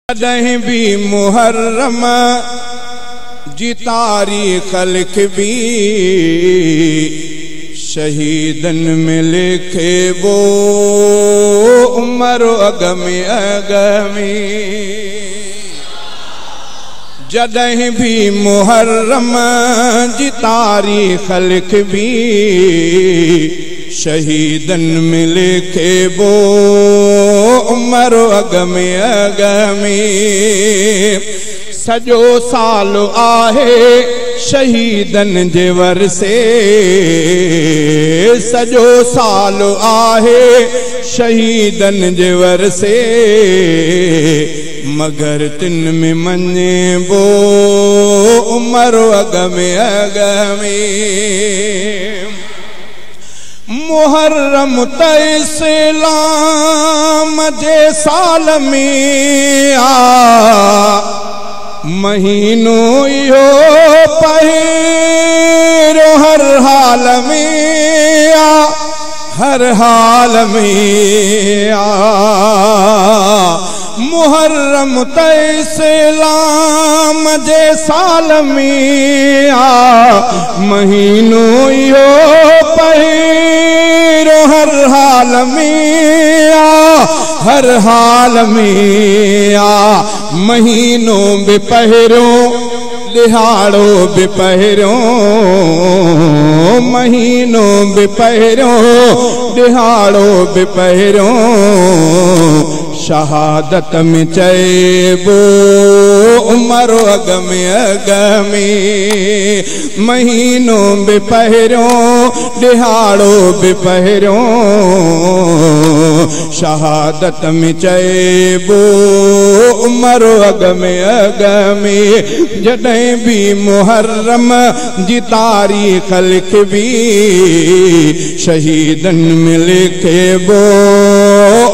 जॾहिं बि मुहर्रम जी तारीख़ लिखबी, शहीदनि में लिखिबो उमर अॻ में अॻ में। जॾहिं बि मुहर्रम जी तारीख़ लिखबी, शहीदनि में लिखिबो उमर अॻ में अॻ में। सॼो साल आहे शहीदनि जे वरसे, सॼो साल आहे शहीदनि जे वरसे, मगर तिन में मञिबो उमर अॻ में अॻ में। मुहर्रम त इस्लाम जे साल में आ, महीनो इहो पहिरियों हर हाल में आ, हर हाल में आ। मुहर्रम त इस्लाम जे साल में आ, महीनो इहो पहिरियों हर हाल में आ, हर हाल में आ। महीनो बि पहिरियों ॾिहाड़ो बि पहिरियों, महीनो बि पहिरियों ॾिहाड़ो बि पहिरियों, शहादत में चइबो उमर अॻ में अॻ में। महीनो बि पहिरियों ॾिहाड़ो बि पहिरियों, शहादत में चइबो उमर अॻ में अॻ में। जॾहिं बि मुहर्रम जी तारीख़ लिखबी, शहीदनि में लिखिबो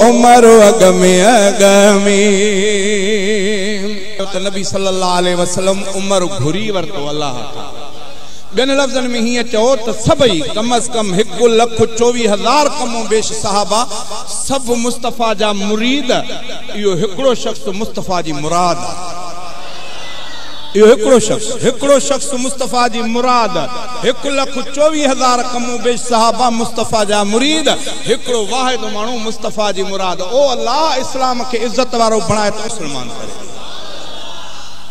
उमर अॻ में अॻ में। त नबी सल्लल्लाहु अलैहि वसल्लम उमर घुरी वरितो अल्लाह खां। ॿियनि लफ़्ज़नि में हीअं चओ त सभई कम अज़ कम 1,24,000 कमो बेश सहाबा सभु मुस्तफ़ा जा मुरीद, इहो हिकिड़ो शख़्स मुस्तफ़ा जी मुराद, इहो हिकिड़ो शख़्स मुस्तफ़ा जी मुराद। 1,24,000 कमो बेश सहाबा मुस्तफ़ा जा मुरीद, हिकिड़ो वाहिद माण्हू मुस्तफ़ा जी मुराद। ओ अल्लाह, इस्लाम खे इज़त वारो बणाए त मुसलमान करे।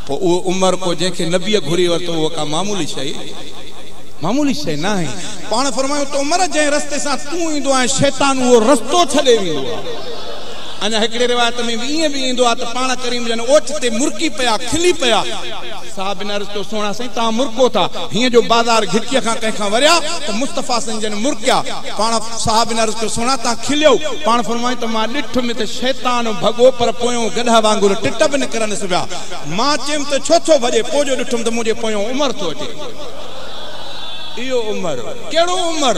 पोइ उहो उमर को जंहिंखे नबीअ घुरी वरितो, उहो का मामूली शइ न आहे। पाण फरमायो त उमर, जंहिं रस्ते सां तूं ईंदो आहीं, शैतान उहो रस्तो छॾे वेंदो आहे। अञा हिकिड़े रिवायत में बि ईअं बि ईंदो आहे त पाण करीम जन ओचिते मुर्की पिया, खिली पिया। साहब अर्ज़ कयो, सुहिणा साईं तव्हां मुर्को था, हीअं जो बाज़ार घिटीअ खां कंहिंखां वरिया त मुस्तफ़ा साईं जन मुर्किया। पाण साहब अर्ज़ कयो, सुहिणा तव्हां खिलियो। पाण फरमायो त मां ॾिठुमि त शैतान भॻो, पर पोयों गॾा वांगुरु टिट बि निकिरनसि पिया। मां चयुमि त छो थो भॼे, पोइ जो ॾिठुमि त मुंहिंजे पोयों उमर थो अचे। इहो उमर कहिड़ो उमर?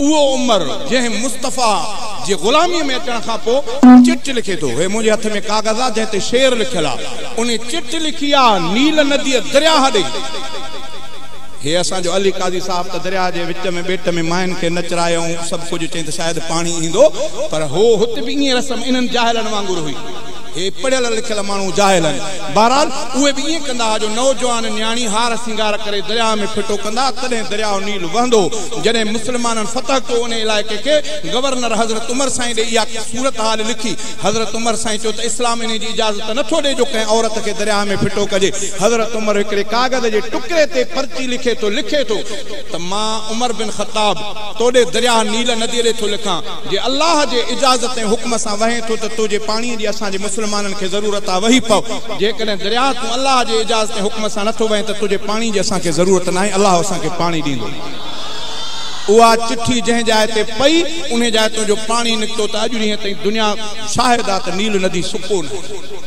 उहो उमर जंहिं मुस्तफ़ा जे ग़ुलामीअ में अचण खां पोइ चिट लिखे थो। हे मुंहिंजे हथ में कागज़ आहे जंहिं ते शेर लिखियलु आहे, उन चिट लिखी आहे नील नदीअ दरियाह ॾे। हे असांजो अली काज़ी साहिबु त दरिया जे विच में ॿेट में माइनि खे नचराए ऐं सभु कुझु चई त शायदि पाणी ईंदो, पर हो हुते बि ईअं रस्म इन्हनि जाहिलनि वांगुरु हुई। हे पढ़ियल लिखियल माण्हू जाहिल आहिनि। बहरहाल उहे बि ईअं कंदा हुआ जो नौजवान नियाणी हार सिंगार करे दरिया में फिटो कंदा, तॾहिं दरिया नील वहंदो। जॾहिं मुस्लमाननि फतह कयो उन इलाइक़े खे, गवर्नर हज़रत उमर साईं ॾे इहा सूरत हाल लिखी। हज़रत उमर साईं चयो त इस्लाम इन जी इजाज़त नथो ॾे जो कंहिं औरत खे दरिया में फिटो कजे। हज़रत उमर हिकिड़े कागज़ जे टुकड़े ते पर्ची लिखे थो त मां उमर बिन ख़त्ताब तोॾे दरिया नील नदीअ ॾे थो लिखां, जे अल्लाह जे इजाज़त ऐं हुक्म सां वहे थो त तुंहिंजे पाणीअ जी असांजे मुसलमाननि खे ज़रूरत आहे, वही पओ। जेकॾहिं दरिया तूं अल्लाह जे इजाज़त ऐं हुक्म सां नथो वहे त तुंहिंजे पाणी जी असांखे ज़रूरत न आहे, अल्लाह असांखे पाणी ॾींदो। उहा चिट्ठी जंहिं जाइ ते पई, उन जाइ तुंहिंजो पाणी निकितो त अॼु ॾींहं ताईं दुनिया शाहिद आहे त नील नदी सुको न।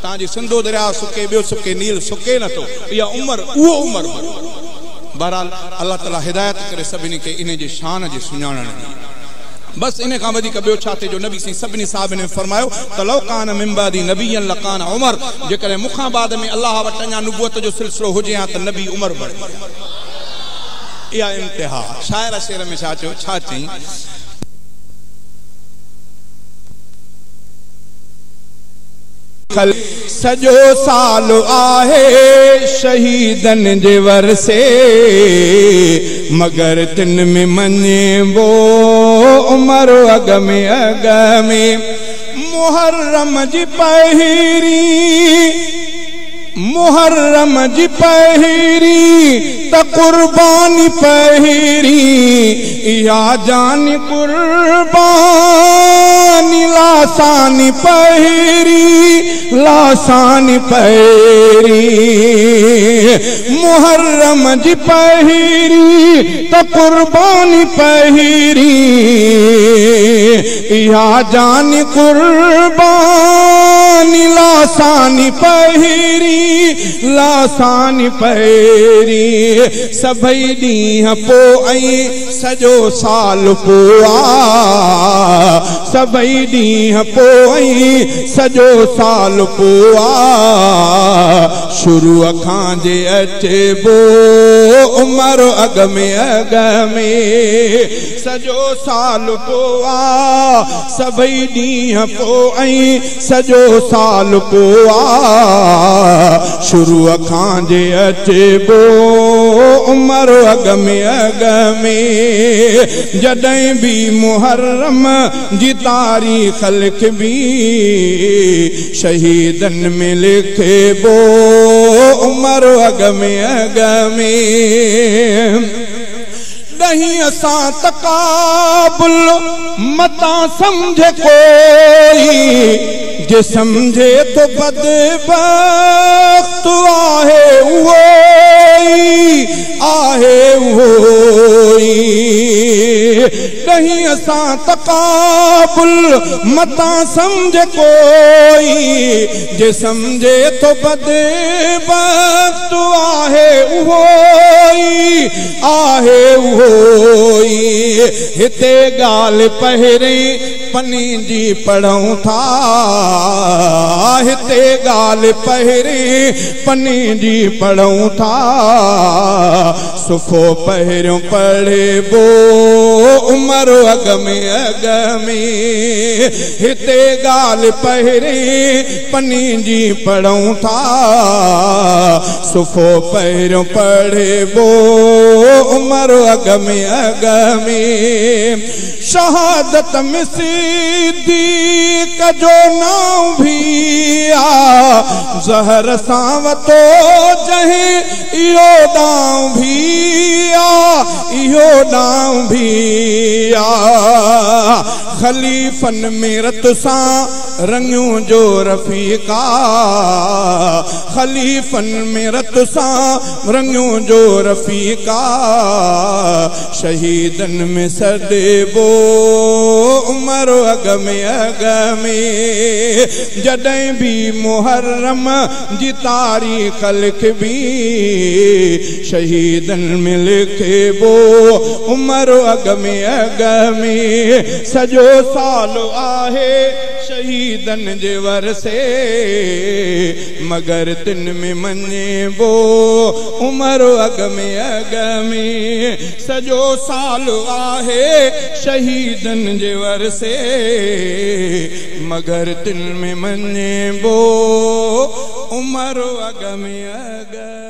तव्हांजी सिंधु दरिया सुके, ॿियो सुके, नील सुके नथो। इहा उमर, उहो उमर। बहरहाल अल्लाह ताला हिदायत करे सभिनी खे इन जे शान जे सुञाणण जी। बस इन खां वधीक ॿियो छा थिए जो नबी साईं सभिनी साहिबनि में फरमायो त लौ कान मिन बादी नबियन लकान उमर, जेकॾहिं मूंखां बाद में अल्लाह वटि अञा नुबूअत जो सिलसिलो हुजे हा त नबी उमर बणे। इहा इंतिहा। शायर शेर में छा चयो, छा चई? सॼो साल आहे शहीदनि जे वरसे, मगर तिन में मञिबो उमर अॻ में। मुहर्रम जी पहिरीं, मुहर्रम जी पहिरीं त कुर्बानी पहिरीं, इहा जान कुर्बानी लासानी पहिरीं, लासानी पहिरीं। मुहर्रम जी पहिरीं त कुर्बानी पहिरीं, इहा जान कुर्बानी लासानी पहिरीं, लासानी पहिरीं। सभई ॾींहं पोइ ऐं सॼो साल पोइ आ, सभई ॾींहं पोइ ऐं सॼो साल पोइ आ, शुरू खां जे अचिबो उमर अॻ में अॻ में। सॼो साल पोइ आ, सभई ॾींहं पोइ ऐं सॼो साल पोइ आ, शुरू खां जे अचिबो उमर अॻ में अॻ में। जॾहिं बि मुहर्रम जी तारीख़ लिखबी, शहीदनि में लिखिबो उमर अॻ में अॻ में। ॾहीं असां तकाबुल मतां सम्झे कोई, जे सम्झे तो बदबख़्त आहे उहो ई, आहे उहो ई। ॾहीं असां तकाबुल मतां सम्झे कोई, जे सम्झे तो बदबख़्त आहे उहो ई, आहे उहो ई। हिते ॻाल्हि पहिरीं पनी जी पढ़ूं था, हिते ॻाल्हि पहिरीं पनी जी पढ़ूं था, सुफ़ो पहिरियों पढ़िबो उमर अॻ में अॻ में। हिते ॻाल्हि पहिरीं पनी जी पढ़ूं था, सुफ़ो पहिरियों पढ़िबो उमर अॻ में अॻ में। शहादत में सिद्दीक़ जो नाम भी आ, ज़हर सां वतो जंहिं इहो दांव भी आ, इहो दांव भी आ। ख़लीफ़नि में रत सां रंगियूं जो रफ़ीक़ा, ख़लीफ़नि में रत सां रंगियूं जो रफ़ीक़ा, शहीदनि में सॾिबो उमर अॻ में अॻ में। जॾहिं बि मुहर्रम जी तारीख़ लिखबी, शहीदनि में लिखिबो उमर अॻ में अॻ में। सॼो साल आहे शहीदनि जे वरसे, मगर तिन में मञिबो उमर अॻ में अॻ में। सॼो साल आहे शहीदनि जे वरसे, मगर तिन में मञिबो उमर अॻ में अॻ।